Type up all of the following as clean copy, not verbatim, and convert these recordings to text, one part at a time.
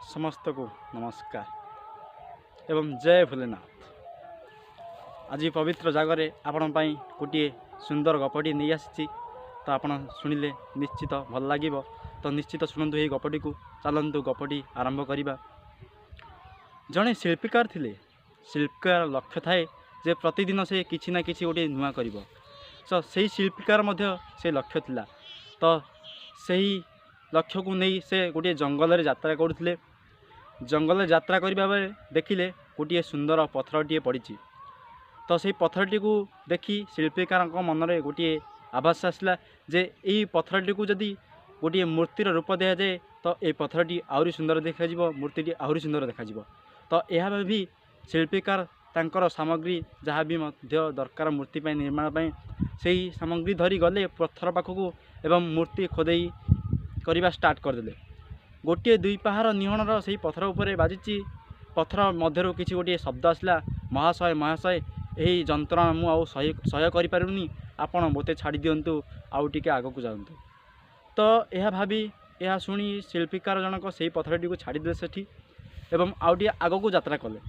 ସମସ୍ତଙ୍କୁ ନମସ୍କାର ଏବଂ ଜୟ ଭୋଲେନାଥ। ଆଜି ପବିତ୍ର ଜାଗରେ ଆପଣଙ୍କ ପାଇଁ ଗୋଟିଏ ସୁନ୍ଦର ଗପଟି ନେଇ ଆସିଛି, ତ ଆପଣ ଶୁଣିଲେ ନିଶ୍ଚିତ ଭଲ ଲାଗିବ। ତ ନିଶ୍ଚିତ ଶୁଣନ୍ତୁ ଏହି ଗପଟିକୁ। ଚାଲନ୍ତୁ ଗପଟି ଆରମ୍ଭ କରିବା। ଜଣେ ଶିଳ୍ପୀକାର ଥିଲେ। ଶିଳ୍ପୀକାର ଲକ୍ଷ୍ୟ ଥାଏ ଯେ ପ୍ରତିଦିନ ସେ କିଛି ନା କିଛି ଗୋଟିଏ ନୂଆ କରିବ। ତ ସେଇ ଶିଳ୍ପୀକାର ମଧ୍ୟ ସେ ଲକ୍ଷ୍ୟ ଥିଲା। ତ ସେହି ଲକ୍ଷ୍ୟକୁ ନେଇ ସେ ଗୋଟିଏ ଜଙ୍ଗଲରେ ଯାତ୍ରା କରୁଥିଲେ। ଜଙ୍ଗଲରେ ଯାତ୍ରା କରିବା ବେଳେ ଦେଖିଲେ ଗୋଟିଏ ସୁନ୍ଦର ପଥରଟିଏ ପଡ଼ିଛି। ତ ସେଇ ପଥରଟିକୁ ଦେଖି ଶିଳ୍ପୀକାରଙ୍କ ମନରେ ଗୋଟିଏ ଆଭାସ ଆସିଲା ଯେ ଏଇ ପଥରଟିକୁ ଯଦି ଗୋଟିଏ ମୂର୍ତ୍ତିର ରୂପ ଦିଆଯାଏ, ତ ଏଇ ପଥରଟି ଆହୁରି ସୁନ୍ଦର ଦେଖାଯିବ, ମୂର୍ତ୍ତିଟି ଆହୁରି ସୁନ୍ଦର ଦେଖାଯିବ। ତ ଏହା ଭାବି ଶିଳ୍ପୀକାର ତାଙ୍କର ସାମଗ୍ରୀ ଯାହା ବି ମଧ୍ୟ ଦରକାର ମୂର୍ତ୍ତି ପାଇଁ ନିର୍ମାଣ ପାଇଁ, ସେହି ସାମଗ୍ରୀ ଧରି ଗଲେ ପଥର ପାଖକୁ ଏବଂ ମୂର୍ତ୍ତି ଖୋଦେଇ କରିବା ଷ୍ଟାର୍ଟ କରିଦେଲେ। ଗୋଟିଏ ଦୁଇ ପାହାର ନିହଣର ସେଇ ପଥର ଉପରେ ବାଜିଛି। ପଥର ମଧ୍ୟରୁ କିଛି ଗୋଟିଏ ଶବ୍ଦ ଆସିଲା, ମହାଶୟ ମହାଶୟ, ଏହି ଯନ୍ତ୍ରଣା ମୁଁ ଆଉ ସହ୍ୟ କରିପାରୁନି, ଆପଣ ମୋତେ ଛାଡ଼ି ଦିଅନ୍ତୁ, ଆଉ ଟିକେ ଆଗକୁ ଯାଆନ୍ତୁ। ତ ଏହା ଭାବି, ଏହା ଶୁଣି ଶିଳ୍ପୀକାର ଜଣକ ସେଇ ପଥରଟିକୁ ଛାଡ଼ିଦେଲେ ସେଠି ଏବଂ ଆଉ ଟିକେ ଆଗକୁ ଯାତ୍ରା କଲେ।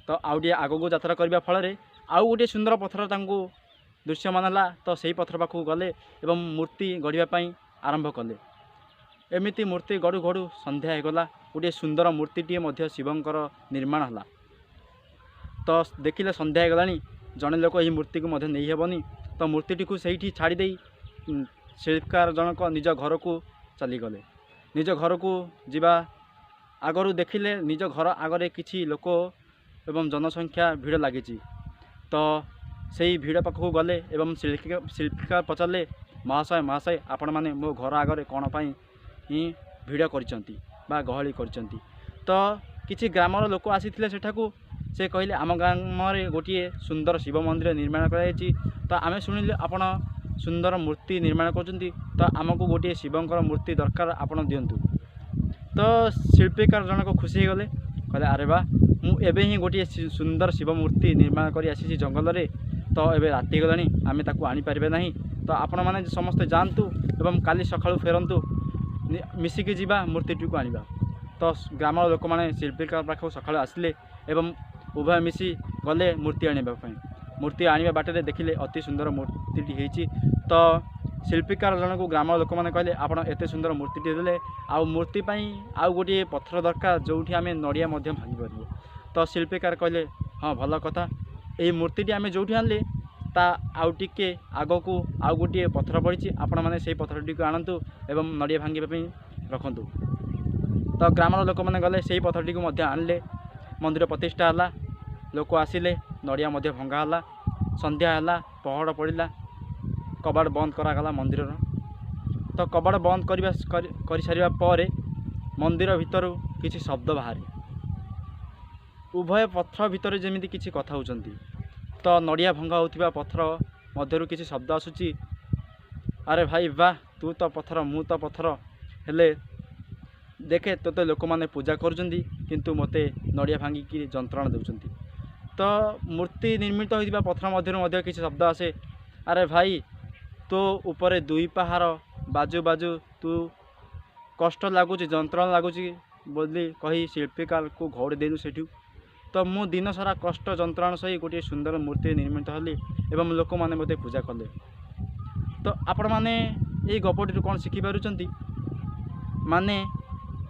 ତ ଆଉ ଟିକେ ଆଗକୁ ଯାତ୍ରା କରିବା ଫଳରେ ଆଉ ଗୋଟିଏ ସୁନ୍ଦର ପଥର ତାଙ୍କୁ ଦୃଶ୍ୟମାନ ହେଲା। ତ ସେଇ ପଥର ପାଖକୁ ଗଲେ ଏବଂ ମୂର୍ତ୍ତି ଗଢ଼ିବା ପାଇଁ ଆରମ୍ଭ କଲେ। ଏମିତି ମୂର୍ତ୍ତି ଗଢ଼ୁ ଗଢ଼ୁ ସନ୍ଧ୍ୟା ହେଇଗଲା। ଗୋଟିଏ ସୁନ୍ଦର ମୂର୍ତ୍ତିଟିଏ ମଧ୍ୟ ଶିବଙ୍କର ନିର୍ମାଣ ହେଲା। ତ ଦେଖିଲେ ସନ୍ଧ୍ୟା ହେଇଗଲାଣି, ଜଣେ ଲୋକ ଏହି ମୂର୍ତ୍ତିକୁ ମଧ୍ୟ ନେଇ ହେବନି। ତ ମୂର୍ତ୍ତିଟିକୁ ସେଇଠି ଛାଡ଼ି ଦେଇ ଶିଳ୍ପକାର ଜଣକ ନିଜ ଘରକୁ ଚାଲିଗଲେ। ନିଜ ଘରକୁ ଯିବା ଆଗରୁ ଦେଖିଲେ ନିଜ ଘର ଆଗରେ କିଛି ଲୋକ ଏବଂ ଜନସଂଖ୍ୟା ଭିଡ଼ ଲାଗିଛି। ତ ସେଇ ଭିଡ଼ ପାଖକୁ ଗଲେ ଏବଂ ଶିଳ୍ପୀକାର ପଚାରିଲେ, ମହାଶୟ ମହାଶୟ, ଆପଣମାନେ ମୋ ଘର ଆଗରେ କ'ଣ ପାଇଁ ହିଁ ଭିଡ଼ କରିଛନ୍ତି ବା ଗହଳି କରିଛନ୍ତି? ତ କିଛି ଗ୍ରାମର ଲୋକ ଆସିଥିଲେ ସେଠାକୁ। ସେ କହିଲେ, ଆମ ଗ୍ରାମରେ ଗୋଟିଏ ସୁନ୍ଦର ଶିବ ମନ୍ଦିର ନିର୍ମାଣ କରାଯାଇଛି, ତ ଆମେ ଶୁଣିଲୁ ଆପଣ ସୁନ୍ଦର ମୂର୍ତ୍ତି ନିର୍ମାଣ କରୁଛନ୍ତି, ତ ଆମକୁ ଗୋଟିଏ ଶିବଙ୍କର ମୂର୍ତ୍ତି ଦରକାର, ଆପଣ ଦିଅନ୍ତୁ। ତ ଶିଳ୍ପୀକାର ଜଣକ ଖୁସି ହେଇଗଲେ, କହିଲେ, ଆରେ ବା, ମୁଁ ଏବେ ହିଁ ଗୋଟିଏ ସୁନ୍ଦର ଶିବ ମୂର୍ତ୍ତି ନିର୍ମାଣ କରି ଆସିଛି ଜଙ୍ଗଲରେ। ତ ଏବେ ରାତି ହେଇଗଲାଣି, ଆମେ ତାକୁ ଆଣିପାରିବେ ନାହିଁ। ତ ଆପଣମାନେ ସମସ୍ତେ ଯାଆନ୍ତୁ ଏବଂ କାଲି ସକାଳୁ ଫେରନ୍ତୁ, ମିଶିକି ଯିବା, ମୂର୍ତ୍ତିଟିକୁ ଆଣିବା। ତ ଗ୍ରାମର ଲୋକମାନେ ଶିଳ୍ପୀକାର ପାଖକୁ ସକାଳୁ ଆସିଲେ ଏବଂ ଉଭୟ ମିଶି ଗଲେ ମୂର୍ତ୍ତି ଆଣିବା ପାଇଁ। ମୂର୍ତ୍ତି ଆଣିବା ବାଟରେ ଦେଖିଲେ ଅତି ସୁନ୍ଦର ମୂର୍ତ୍ତିଟି ହେଇଛି। ତ ଶିଳ୍ପୀକାର ଜଣକୁ ଗ୍ରାମର ଲୋକମାନେ କହିଲେ, ଆପଣ ଏତେ ସୁନ୍ଦର ମୂର୍ତ୍ତିଟି ଦେଲେ, ଆଉ ମୂର୍ତ୍ତି ପାଇଁ ଆଉ ଗୋଟିଏ ପଥର ଦରକାର ଯେଉଁଠି ଆମେ ନଡ଼ିଆ ମଧ୍ୟ ଭାଙ୍ଗିପାରିବୁ। ତ ଶିଳ୍ପୀକାର କହିଲେ, ହଁ ଭଲ କଥା, ଏଇ ମୂର୍ତ୍ତିଟି ଆମେ ଯେଉଁଠି ଆଣିଲେ ତା ଆଉ ଟିକେ ଆଗକୁ ଆଉ ଗୋଟିଏ ପଥର ପଡ଼ିଛି, ଆପଣମାନେ ସେଇ ପଥରଟିକୁ ଆଣନ୍ତୁ ଏବଂ ନଡ଼ିଆ ଭାଙ୍ଗିବା ପାଇଁ ରଖନ୍ତୁ। ତ ଗ୍ରାମର ଲୋକମାନେ ଗଲେ, ସେଇ ପଥରଟିକୁ ମଧ୍ୟ ଆଣିଲେ। ମନ୍ଦିର ପ୍ରତିଷ୍ଠା ହେଲା, ଲୋକ ଆସିଲେ, ନଡ଼ିଆ ମଧ୍ୟ ଭଙ୍ଗା ହେଲା। ସନ୍ଧ୍ୟା ହେଲା, ପହଡ଼ ପଡ଼ିଲା, କବାଟ ବନ୍ଦ କରାଗଲା ମନ୍ଦିରର। ତ କବାଟ ବନ୍ଦ କରିବା କରିସାରିବା ପରେ ମନ୍ଦିର ଭିତରୁ କିଛି ଶବ୍ଦ ବାହାରେ, ଉଭୟ ପଥର ଭିତରେ ଯେମିତି କିଛି କଥା ହେଉଛନ୍ତି। ତ ନଡ଼ିଆ ଭଙ୍ଗା ହେଉଥିବା ପଥର ମଧ୍ୟରୁ କିଛି ଶବ୍ଦ ଆସୁଛି, ଆରେ ଭାଇ ବା, ତୁ ତ ପଥର, ମୁଁ ତ ପଥର, ହେଲେ ଦେଖେ ତୋତେ ଲୋକମାନେ ପୂଜା କରୁଛନ୍ତି, କିନ୍ତୁ ମୋତେ ନଡ଼ିଆ ଭାଙ୍ଗିକି ଯନ୍ତ୍ରଣା ଦେଉଛନ୍ତି। ତ ମୂର୍ତ୍ତି ନିର୍ମିତ ହୋଇଥିବା ପଥର ମଧ୍ୟରୁ ମଧ୍ୟ କିଛି ଶବ୍ଦ ଆସେ, ଆରେ ଭାଇ, ତୋ ଉପରେ ଦୁଇ ପାହାର ବାଜୁ ବାଜୁ ତୁ କଷ୍ଟ ଲାଗୁଛି, ଯନ୍ତ୍ରଣା ଲାଗୁଛି ବୋଲି କହି ଶିଳ୍ପୀକାରକୁ ଘଉଡ଼ି ଦେଲୁ ସେଠୁ। ତ ମୁଁ ଦିନସାରା କଷ୍ଟ ଯନ୍ତ୍ରଣା ସହି ଗୋଟିଏ ସୁନ୍ଦର ମୂର୍ତ୍ତି ନିର୍ମିତ ହେଲି ଏବଂ ଲୋକମାନେ ମୋତେ ପୂଜା କଲେ। ତ ଆପଣମାନେ ଏଇ ଗପଟିରୁ କ'ଣ ଶିଖିପାରୁଛନ୍ତି? ମାନେ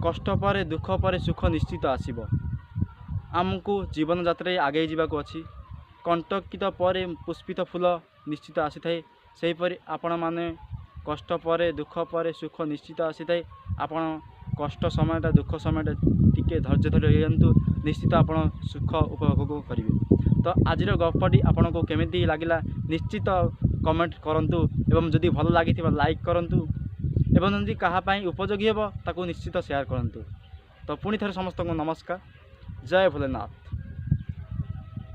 କଷ୍ଟ ପରେ, ଦୁଃଖ ପରେ ସୁଖ ନିଶ୍ଚିତ ଆସିବ। ଆମକୁ ଜୀବନଯାତ୍ରାରେ ଆଗେଇ ଯିବାକୁ ଅଛି। କଣ୍ଟକିତ ପରେ ପୁଷ୍ପିତ ଫୁଲ ନିଶ୍ଚିତ ଆସିଥାଏ। ସେହିପରି ଆପଣମାନେ କଷ୍ଟ ପରେ, ଦୁଃଖ ପରେ ସୁଖ ନିଶ୍ଚିତ ଆସିଥାଏ। ଆପଣ କଷ୍ଟ ସମୟଟା, ଦୁଃଖ ସମୟଟା ଟିକେ ଧୈର୍ଯ୍ୟ ଧରି ରହିଯାଆନ୍ତୁ, ନିଶ୍ଚିତ ଆପଣ ସୁଖ ଉପଭୋଗ କରିବେ। ତ ଆଜିର ଗପଟି ଆପଣଙ୍କୁ କେମିତି ଲାଗିଲା ନିଶ୍ଚିତ କମେଣ୍ଟ କରନ୍ତୁ ଏବଂ ଯଦି ଭଲ ଲାଗିଥିବ ଲାଇକ୍ କରନ୍ତୁ ଏବଂ ଯଦି କାହା ପାଇଁ ଉପଯୋଗୀ ହେବ ତାକୁ ନିଶ୍ଚିତ ସେୟାର କରନ୍ତୁ। ତ ପୁଣି ଥରେ ସମସ୍ତଙ୍କୁ ନମସ୍କାର, ଜୟ ଭୋଲେନାଥ।